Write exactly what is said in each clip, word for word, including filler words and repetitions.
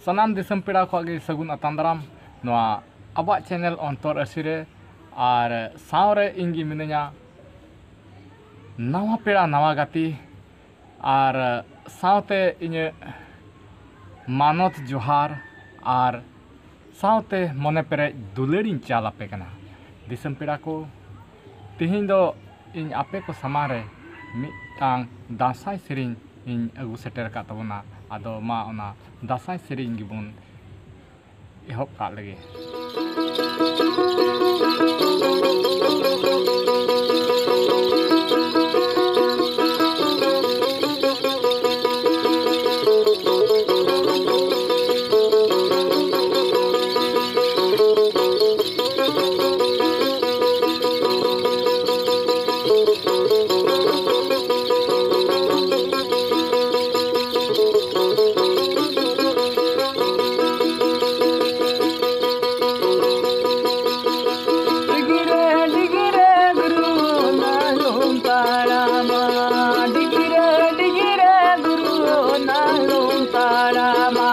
ᱥᱟᱱᱟᱢ ᱫᱤᱥᱚᱢ ᱯᱮᱲᱟ ᱠᱚᱣᱟᱜ ᱜᱮ ᱥᱟᱹᱜᱩᱱ ᱟᱛᱟᱝ ᱫᱟᱨᱟᱢ ᱱᱚᱣᱟ ᱟᱵᱚᱣᱟᱜ ᱪᱮᱱᱮᱞ ᱚᱱᱛᱚᱨ ᱟᱹᱨᱥᱤ ᱨᱮ᱾ ᱟᱨ ᱥᱟᱶᱨᱮ ᱤᱧ ᱜᱮ ᱢᱤᱱᱟᱹᱧᱟ, ᱱᱟᱣᱟ ᱯᱮᱲᱟ ᱱᱟᱣᱟ ᱜᱟᱛᱮ, ᱟᱨ ᱥᱟᱶᱛᱮ ᱤᱧᱟᱹᱜ ᱢᱟᱱᱚᱛ ᱡᱚᱦᱟᱨ ᱟᱨ ᱥᱟᱶᱛᱮ ᱢᱚᱱᱮ ᱯᱮᱨᱮᱡ ᱫᱩᱞᱟᱹᱲᱤᱧ ᱪᱟᱞ ᱟᱯᱮ ᱠᱟᱱᱟ᱾ ᱫᱤᱥᱚᱢ ᱯᱮᱲᱟ ᱠᱚ, ᱛᱮᱦᱮᱧ ᱫᱚ ᱤᱧ ᱟᱯᱮ ᱠᱚ ᱥᱟᱢᱟᱝ ᱨᱮ ᱢᱤᱫᱴᱟᱝ ᱫᱟᱸᱥᱟᱭ ᱥᱮᱨᱮᱧ ᱤᱧ ᱟᱹᱜᱩ ᱥᱮᱴᱮᱨ ᱟᱠᱟᱫ ᱛᱟᱵᱚᱱᱟ᱾ ᱟᱫᱚ ᱢᱟ, ᱚᱱᱟ ᱫᱟᱸᱥᱟᱭ ᱥᱮᱨᱮᱧ ᱜᱮᱵᱚᱱ ᱮᱦᱚᱵ ᱠᱟᱜ ᱞᱮᱜᱮ᱾ ᱰᱤᱜᱤᱨᱮ, ᱰᱤᱜᱤᱨᱮ ᱜᱩᱨᱩ ᱱᱟᱞᱚᱢ ᱛᱟᱲᱟᱢᱟ, ᱰᱤᱜᱤᱨᱮ, ᱰᱤᱜᱤᱨᱮ ᱜᱩᱨᱩ ᱱᱟᱞᱚᱢ ᱛᱟᱲᱟᱢᱟ᱾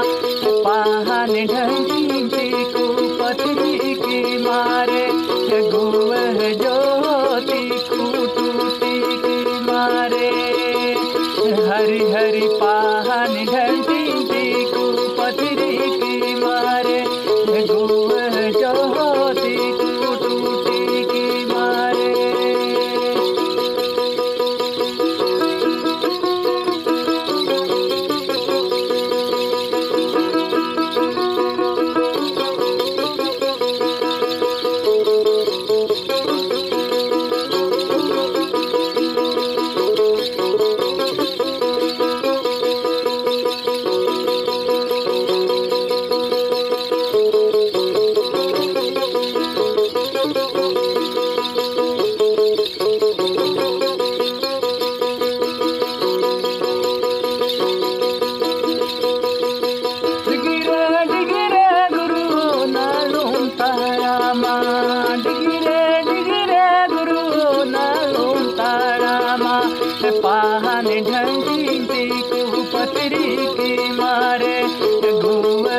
ᱯᱟᱦᱟᱱ ᱰᱷᱟᱹᱝᱠᱤ ᱠᱚ ᱯᱟᱹᱛᱨᱤ ᱠᱤ ᱢᱟᱨᱮ, ᱜᱩᱣᱟᱹ ᱡᱳᱛᱤ ᱠᱚ ᱴᱩᱴᱤ ᱠᱤ ᱢᱟᱨᱮ᱾ ᱦᱟᱹᱨᱤ ᱦᱟᱹᱨᱤ ᱯᱟᱦᱟᱱ ᱰᱷᱟᱹᱝᱠᱤ ᱠᱚ ᱯᱟᱹᱛᱨᱤ ᱠᱤ ᱢᱟᱨᱮ, ᱜᱩᱣᱟᱹ ᱡᱚᱦᱚᱛᱤ ᱠᱩᱴᱩᱴᱤ ᱠᱤ ᱢᱟᱨᱮ᱾ ᱰᱤᱜᱤᱨᱮ, ᱰᱤᱜᱤᱨᱮ ᱜᱩᱨᱩ ᱱᱟᱞᱚᱢ ᱛᱟᱲᱟᱢᱟ, ᱰᱤᱜᱤᱨᱮ, ᱰᱤᱜᱤᱨᱮ ᱜᱩᱨᱩ ᱱᱟᱞᱚᱢ ᱛᱟᱲᱟᱢᱟ᱾ ᱯᱟᱦᱟᱱ ᱰᱷᱟᱹᱝᱠᱤ ᱠᱚ ᱯᱟᱹᱛᱨᱤ ᱠᱤ ᱢᱟᱨᱮ, ᱜᱩᱣᱟᱹ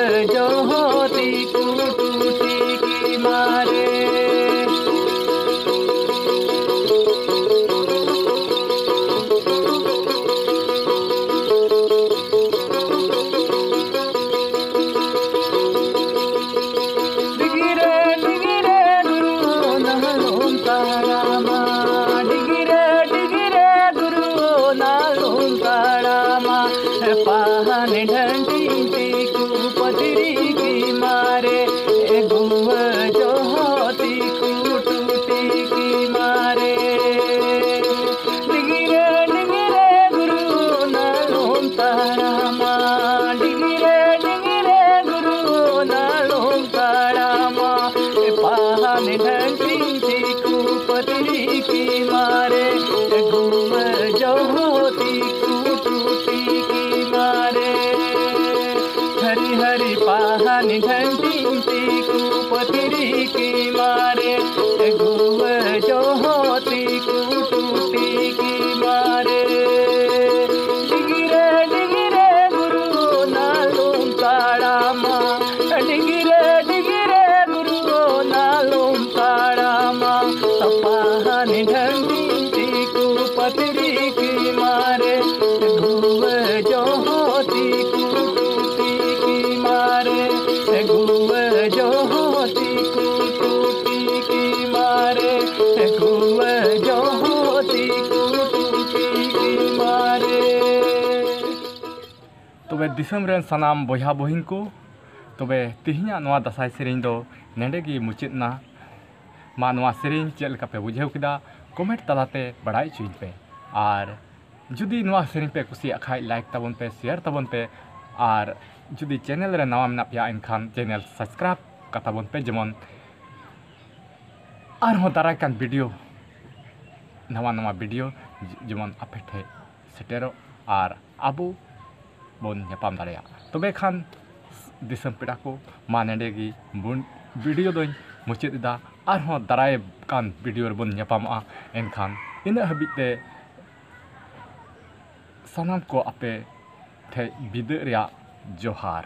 ᱛᱟᱲᱟᱢᱟ, ᱰᱤᱜᱤᱨᱮ ᱰᱤᱜᱤᱨᱮ ᱜᱩᱨᱩ ᱚᱱᱟ ᱞᱩᱢ ᱛᱟᱲᱟᱢᱟ᱾ ᱯᱟᱦᱟᱱ ᱰᱷᱟᱹᱱᱴᱤ ᱛᱤᱠᱩ ᱯᱟᱹᱛᱤᱨᱤ ᱠᱤ ᱢᱟᱨᱮ, ᱮ ᱜᱩᱣᱟᱹ ᱡᱚᱦᱚ ᱛᱤᱠᱩ ᱴᱩᱴᱤ ᱠᱤ ᱢᱟᱨᱮ᱾ ᱰᱤᱜᱤᱨᱮ ᱰᱤᱜᱤᱨᱮ ᱜᱩᱨᱩ ᱚᱱᱟ ᱞᱩᱢ ᱛᱟᱲᱟᱢᱟ, ᱰᱤᱜᱤᱨᱮ ᱰᱤᱜᱤᱨᱮ ᱜᱩᱨᱩ ᱚᱱᱟ ᱞᱩᱢ ᱛᱟᱲᱟᱢᱟ᱾ ᱯᱟᱦᱟᱱ ᱰᱷᱟᱹᱱᱴᱤ ᱛᱤᱠᱩ ᱯᱟᱹᱛᱤᱨᱤ ᱠᱤ ᱢᱟᱨᱮ, ᱜᱩᱣᱟᱹ ᱡᱚᱦᱚ ᱛᱤᱠᱩ ᱴᱩᱴᱤ ᱠᱤ ᱢᱟᱨᱮ᱾ ᱦᱟᱹᱨᱤ ᱦᱟᱹᱨᱤ ᱯᱟᱦᱟᱱ ᱰᱷᱟᱹᱱᱴᱤ ᱛᱤᱠᱩ ᱯᱟᱹᱛᱤᱨᱤ ᱠᱤ ᱢᱟᱨᱮ, ᱜᱩᱣᱟᱹ ᱡᱚᱦᱚ ᱛᱤᱠᱩ ᱴᱩᱴᱤ ᱠᱤ ᱢᱟᱨᱮ᱾ ᱰᱤᱜᱤᱨᱮ ᱰᱤᱜᱤᱨᱮ ᱜᱩᱨᱩ ᱚᱱᱟ ᱞᱩᱢ ᱛᱟᱲᱟᱢᱟ, ᱰᱤᱜᱤᱨᱮ ᱰᱤᱜᱤᱨᱮ ᱜᱩᱨᱩ ᱚᱱᱟ ᱞᱩᱢ ᱛᱟᱲᱟᱢᱟ᱾ ᱯᱟᱦᱟᱱ ᱰᱷᱟᱹᱱᱴᱤ ᱛᱤᱠᱩ ᱯᱟᱹᱛᱤᱨᱤ ᱠᱤ ᱢᱟᱨᱮ, ᱜᱩᱣᱟᱹ ᱡᱚᱦᱚ ᱛᱤᱠᱩ ᱴᱩᱴᱤ ᱠᱤ ᱢᱟᱨᱮ, ᱜᱩᱣᱟᱹ ᱡᱚᱦᱚ ᱛᱤᱠᱩ ᱴᱩᱴᱤ ᱠᱤ ᱢᱟᱨᱮ, ᱜᱩᱣᱟᱹ ᱡᱚᱦᱚ ᱛᱤᱠᱩ ᱴᱩᱴᱤ ᱠᱤ ᱢᱟᱨᱮ᱾ ᱛᱚᱵᱮ ᱫᱤᱥᱚᱢ ᱨᱮᱱ ᱥᱟᱱᱟᱢ ᱵᱚᱭᱦᱟ ᱵᱚᱦᱤᱱ ᱠᱚ, ᱛᱚᱵᱮ ᱛᱮᱦᱮᱧᱟᱜ ᱱᱚᱣᱟ ᱫᱟᱸᱥᱟᱭ ᱥᱮᱨᱮᱧ ᱫᱚ ᱱᱮᱰᱮ ᱜᱮ ᱢᱩᱪᱟᱹᱫ ᱮᱱᱟ᱾ ᱢᱟ ᱱᱚᱣᱟ ᱥᱮᱨᱮᱧ ᱪᱮᱫ ᱞᱮᱠᱟ ᱯᱮ ᱵᱩᱡᱷᱟᱹᱣ ᱠᱮᱫᱟ, comment ᱛᱟᱞᱟᱛᱮ ᱵᱟᱲᱟᱭ ᱦᱚᱪᱚᱧ ᱯᱮ᱾ ᱟᱨ ᱡᱩᱫᱤ ᱱᱚᱣᱟ ᱥᱮᱨᱮᱧ ᱯᱮ ᱠᱩᱥᱤᱭᱟᱜ ᱠᱷᱟᱡ, like ᱛᱟᱵᱚᱱ ᱯᱮ, share ᱛᱟᱵᱚᱱ ᱯᱮ᱾ ᱟᱨ ᱡᱩᱫᱤ channel ᱨᱮ ᱱᱟᱣᱟ ᱢᱮᱱᱟᱜ ᱯᱮᱭᱟ, ᱮᱱᱠᱷᱟᱱ channel subscribe ᱠᱟᱛᱟᱵᱚᱱ ᱯᱮ, ᱡᱮᱢᱚᱱ ᱟᱨᱦᱚᱸ ᱫᱟᱨᱟᱭ ᱠᱟᱱ video, ᱱᱟᱣᱟ ᱱᱟᱣᱟ video ᱡᱮᱢᱚᱱ ᱟᱯᱮ ᱴᱷᱮᱡ ᱥᱮᱴᱮᱨᱚᱜ ᱟᱨ ᱟᱵᱚ ᱵᱚᱱ ᱧᱟᱯᱟᱢ ᱫᱟᱲᱮᱭᱟᱜ᱾ ᱛᱚᱵᱮ ᱠᱷᱟᱱ ᱫᱤᱥᱚᱢ ᱯᱮᱲᱟ ᱠᱚ, ᱢᱟ ᱱᱮᱰᱮ ᱜᱮ ᱵᱚᱱ video ᱫᱚᱧ ᱢᱩᱪᱟᱹᱫ ᱮᱫᱟ᱾ ᱟᱨᱦᱚᱸ ᱫᱟᱨᱟᱭ ᱠᱟᱱ video ᱨᱮᱵᱚᱱ ᱧᱟᱯᱟᱢᱚᱜᱼᱟ᱾ ᱮᱱᱠᱷᱟᱱ ᱤᱱᱟᱹᱜ ᱦᱟᱹᱵᱤᱡ ᱛᱮ ᱥᱟᱱᱟᱢ ᱠᱚ ᱟᱯᱮ ᱴᱷᱮᱡ ᱵᱤᱫᱟᱹᱜ ᱨᱮᱭᱟᱜ ᱡᱚᱦᱟᱨ᱾